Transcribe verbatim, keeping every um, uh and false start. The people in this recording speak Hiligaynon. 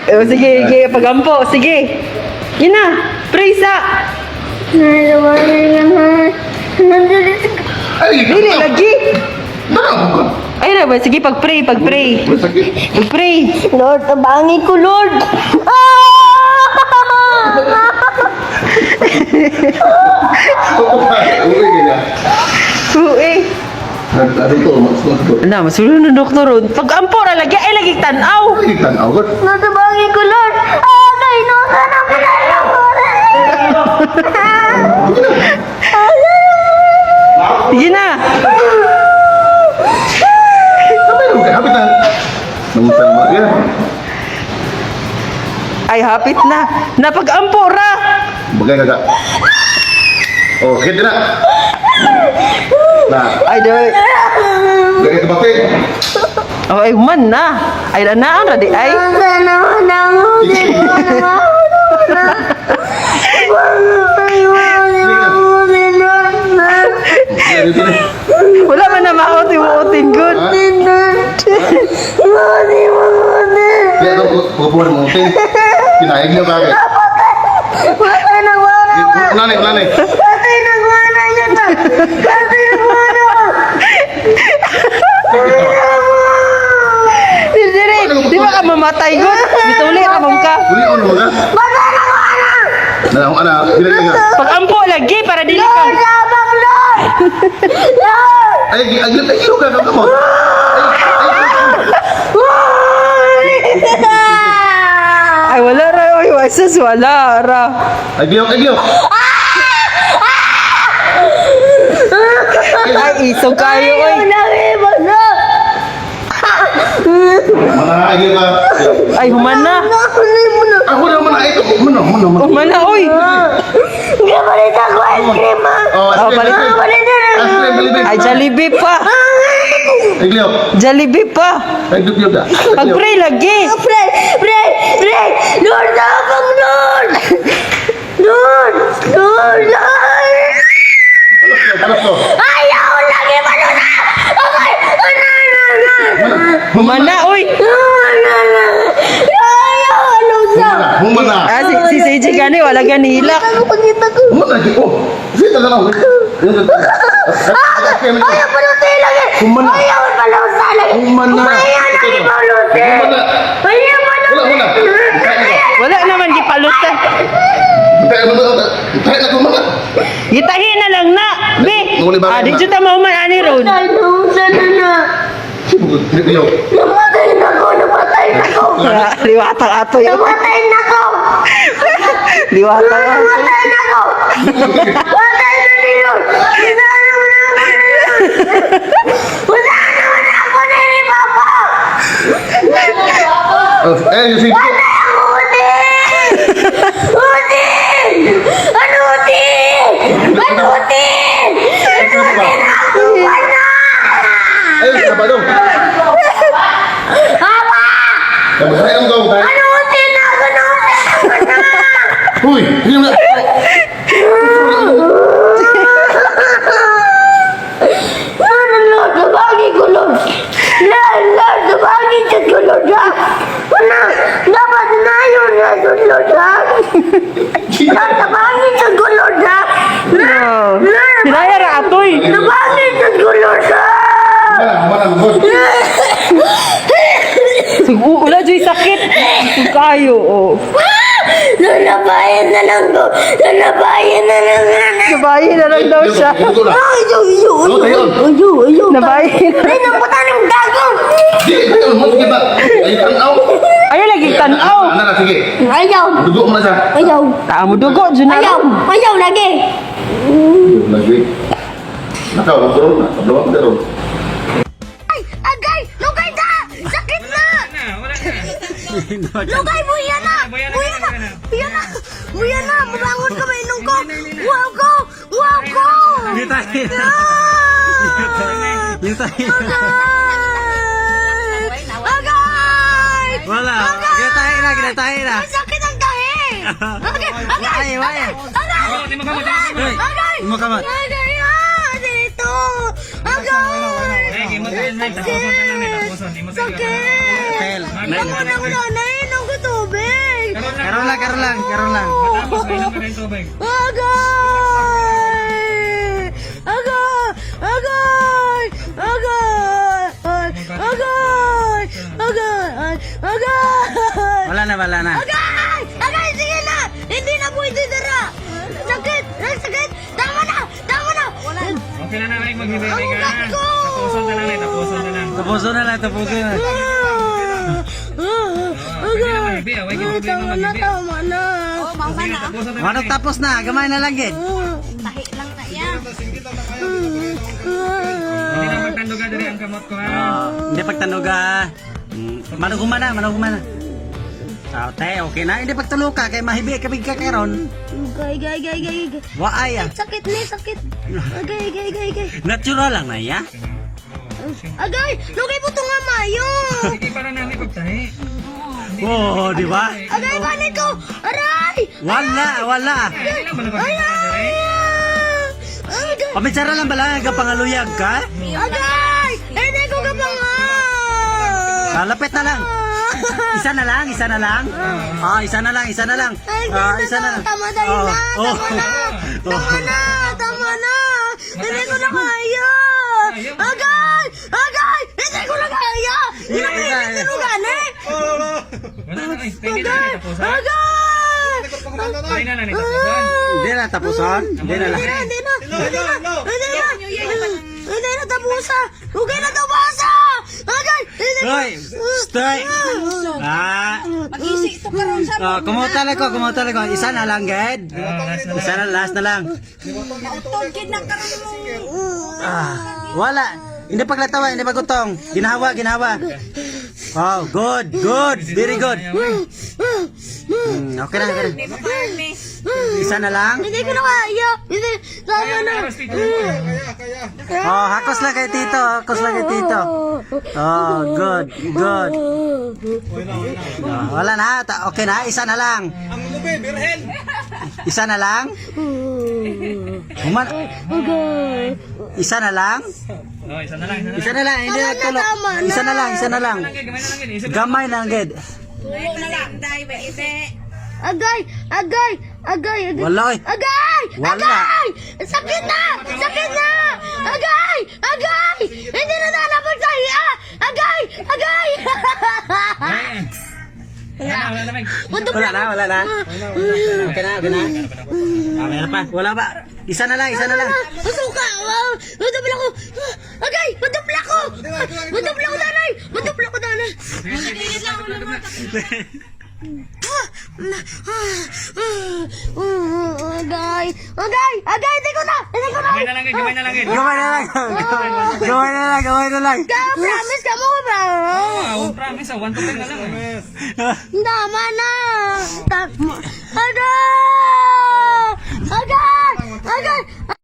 Oh, sige, sige, pag-ampo, sige. Yun na, pray sa. Ay, Dili lagi. Dara mo ka. Ay, na ba? Sige, pag-pray, pag-pray. Masakit. Pag-pray. Lord, tabangi ko, Lord. Ah! Uy, kaya. Uy. Nag-, ano to, mas, mas, mas. Na, masulo ng doktor ron. Pag-ampo ra lagi, ay lagi tan-aw. Ay, tan-aw, God. Natabangi ko, Lord. Ah, kay no, sana ko na lang, Lord. Sige na. Sabay mo, hapit na. Nang sa mga, yeah. Ay, hapit na. Napag-ampo ra. Bagay ka ka. Oh, sakit na. Na. Ay, doy. Bagay ka, bakit? Oh, ay, man na. Ay, na, na, na, di, ay. Wala na, wala na, wala na, wala na. Wala na, wala na, wala na. Wala man na mauti-uti, good. Ha? Wala na, wala na. Kaya ito, pu-, pupuan mo, Tin. Pinahig niyo, bakit? Wala na, wala na. Wala na, wala na. Patay na, wala na, yun na. Patay na, wala na. Diri, di ba ka mamatay, good? Bituli ra man ka. Uli, ano ka? Baba na ko, anak! Anak, anak, dili ka. Pag-ampo lagi para dili ka. Lord, labang, Lord! Lord! Ay, ay, ay, ay, ay, ay, ay, ay. Ay, wala ra, oy, Jesus, wala ra. Ay, Diyo, ay, Diyo. Ay, isog kayo, oy. Ayaw na, eh, basa. Mana, ayaw ka. Ay, human na. Ako na, mana, ito. Mana, mana, mana. Human na, oy. Hindi, balita ko, ice cream, ah. Oh, ice cream, oh, balita. Ice cream, Jollibee. Ay, Jollibee pa. Ay, Leo. Jollibee pa. Ay, Leo, Leo, Leo. Pag-pray lagi. Pray, pray, pray. Lord, tabang, Lord. Lord, Lord, Lord. Ano to? Ayaw lagi, maluta! Okay! Ano, ano, ano? Humana, oy! Ano, ano, ano? Ayaw, ano sa? Humana, humana. Ah, si, si C J gani, wala gani hilak. Ano, pagkita ko? Humana, di ko. Sige, talaga. Ayaw, paluti lagi! Humana. Ayaw, paluti lagi! Humana. Ayaw lagi, paluti! Humana. Ayaw, paluti! Wala, wala. Wala naman gipalutan. Tayo na, tayo na, humana. Gitahi na lang na, be. Nuli ba? Ah, di jud ta mahuman ani ron. Patay na, patay na, na. Sino ko? Hindi ko. Namatay na ko, namatay na ko. Liwata ato yun. Namatay na ko. Liwata ato. Namatay na ko. Patay na ni Lord. Patay na ni Lord. Wala naman ako na ni Papa. Oh, eh, yung sige. Wala ang uti! Uti! Ano uti? Ano uti? Ano uti na ako? Wala! Ayun, sa balong. Papa! Namatay ang gawin. Ano uti na ako? Ano uti na ako? Uy, yun na. Lord, Lord, tabangi ko, Lord. Lord, Lord, tabangi jud ko, Lord, ha? Wala, dapat na yun, Lord, Lord, ha? Lord, tabangi jud ko, Lord, ha? Lord, Lord, Hinaya ra, atoy. Tabangi jud ko, Lord, ha? Wala, wala, wala. Sig-, u-, wala, Joy, sakit. Sig-, kayo, oh. Lord, nabayan na lang ko. Lord, nabayan na lang, anak. Nabayan na lang daw siya. Dito na. Ay, ayaw, ayaw, ayaw, ayaw, ayaw. Nabayan na. Ay, naputan ng dago. Di, di, di, di, di, di. Ay, tanaw. Ayaw lagi, tanaw. Ano na, sige. Ayaw. Dugo mo na siya. Ayaw. Tamo dugo, Junaro. Ayaw, ayaw lagi. Lagi. Nakaw, nakaw, nakaw, nakaw. Ay! Agay! Lugay ta! Sakit na! Lugay! Buya na! Buya na! Buya na! Buya na! Mabangon ka, mainom ko! Wow ko! Wow ko! Litay! Ah! Litay! Agay! Agay! Wala! Agay! Ginatahi na! Ginatahi na! Ay, sakit ang tahi! Agay! Agay! Wala, eh, wala, eh. Agay! Di mo ka mag-, Agay! Di mo ka mag- Agay! Ah! Dito! Agay! Ay, di mo ka mag-, Sakit! Sakit! Fail. Ako na, wala na, eh, nang gutubi. Karon lang, karon lang. Matapos, painom ka ng tubig. Agay! Agay! Agay! Agay! Agay! Agay! Agay! Wala na, wala na. Agay! Agay! Sige na! Hindi na pwede dira! Sakit! Ay, sakit! Tama na! Tama na! Okay na na, Mike. Maghibay-hibay ka na. Tapuson na lang, eh. Tapuson na lang. Tapuson na lang, tapuson na. Ah! Ah! Ah, pwede na, Mike. Away ka, problema, tama na, maghibay. Tama na. Oh, mama na. Tapuson na lang, eh. Tapos na, gamay na lang, gid. Ah! Tahi lang na yan. Hindi na pagtanduga diri ang kamot ko, ha? Ah, hindi pagtanduga. Mm, manuguma na, manuguma na. Ah, te, okay na. Hindi pagtuluka kay mahibi ka bigka karon. Gay, gay, gay, gay, gay. Waay, ah. Sakit ni, sakit. Agay, agay, agay, agay. Natural lang na iya. Agay, lugay po to nga mayo. Sige, para namin pagtahi. Oo, di ba? Agay, balik ko. Aray! Wala, wala. Ay, ay, ay, ay. Agay. Pamitsara lang bala nga pangaluyag ka? Agay! Hindi ko kapangay! Ah, lapit na lang. Isa na lang, isa na lang. Ah, isa na lang, isa na lang. Ay, Ah, isa isa na na. lang. Tama na, Oh, na. oh. Tama na. Oh. Tama na. Tama na. Hindi ko na kaya. Agay! Agay! Hindi ko na kaya. Hindi ko na kaya. Wala na, ay, hindi na tapusan. Agay! Hindi na lang tapusan. Hindi na lang. Hindi na, hindi na. Hindi na, hindi na. Hindi na tapusan. Hindi na tapusan. Agay! Hindi na. Hoy! Stay! Ah! Mag-isi ito karon sa Ah, kumuha talaga, kumuha talaga. Isa na lang, ged. Ah, last na Isa lang. na, last na lang. Mautog gid na karon mo. Ah, wala. Hindi paglatawa, hindi pagutong. Ginawa, ginawa. Oh, good, good. Very good. Hmm, okay na, okay na. Hindi mo kami. Isa na lang. Hindi ko na kaya. Hindi. Kaya na. Oh, hakos lang kay tito, hakos lang kay tito. Oh, good, good. Oh, wala na, ta- okay na, isa na lang. Ang lubi, birhen. Isa na lang? Human, Okay. Isa na lang? Oh, isa na lang, isa na Isa lang. na lang, hindi Tama na, nagtulo. tama Isa na na. lang, isa na lang. Gamay na lang, gid. Gamay na lang, gid. Tuyo na lang, day, baby. Agay! Agay! Agay! Agay! Wala, eh. Agay! Wala. Agay! Sakit na! Sakit na! Agay! Agay! Hindi na na napagsahi! Ah! Agay! Agay! Ayan. Wala na, wala na, Mike. Wala na, wala na. Okay na, okay na. Ah, meron pa. Wala ba? Isa na lang, isa na lang. Masuka! Wow! Madubla ko! Agay! Madubla ko! Madubla ko, nanay! Madubla ko, nanay! Sige, sige, sige, sige, sige. Agay! Agay! Agay! Hindi ko na! Hindi ko na! Gamay na lang, gamay na lang. Gamay na lang. Gamay na lang, gamay na lang. Ka, promise ka mo, bro! Ah, promise, ah, one to ten na lang, eh. Tama na!